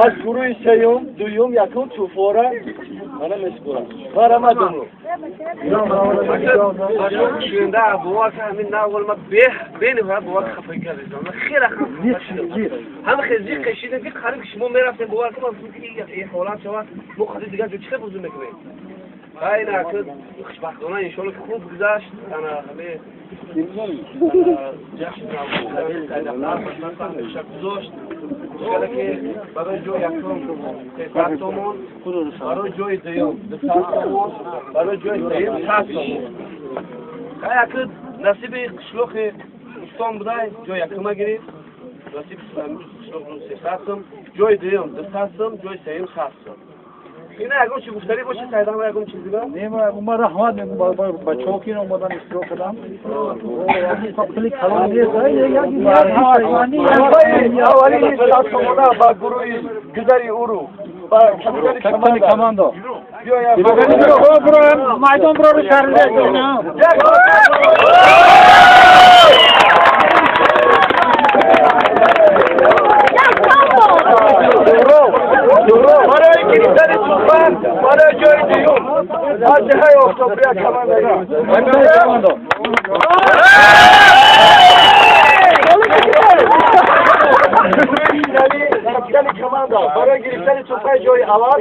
Аз гурӯҳи сеюм, дуюм, якум тӯҳфаро мана месупорам. Марҳамат домло. Шунда бовар кун ҳамин навол ма бениҳоят бовар хафа кардам. Хеле хафа шудам. Ҳам хеле зиқ кашидам ки қариб шумо мерафтем бовар кун ман гуфтам ки ин ҳолат шавад мо қадри дигар ҷо чӣ хел бозӣ мекунем. Хайна ки хушбахтона иншоалло ки хуб гузашт. Ана ҳаме ҷашни Наврӯз гузошт. Ки барои ҷои якум 300 сомон, барои ҷои дуюм 200 сомон, барои ҷои сеюм 100 сомон. Хай аки насиби қишлоқи Бӯстон будай ҷои якума гирифт, насиби қишлоқ 300 сом, ҷои дуюм 200 сом, ҷои сеюм 100 сом. Ина ягон чи гуфтанӣ бошед, Сайдам, ягон чиз дигар? Не, ма раҳмат мегӯм бачаҳо ки омадан иштирок кардам. Аввалини 100 сомона ба гурӯҳи гузари уру ба капитани команда. Майдон бирору шаҳрда. Барои гирифтани тӯҳфа барои ҷои дуюм аз ҷиҳаи офтобия команда. Капитани команда барои гирифтани тӯҳфаи ҷои аввал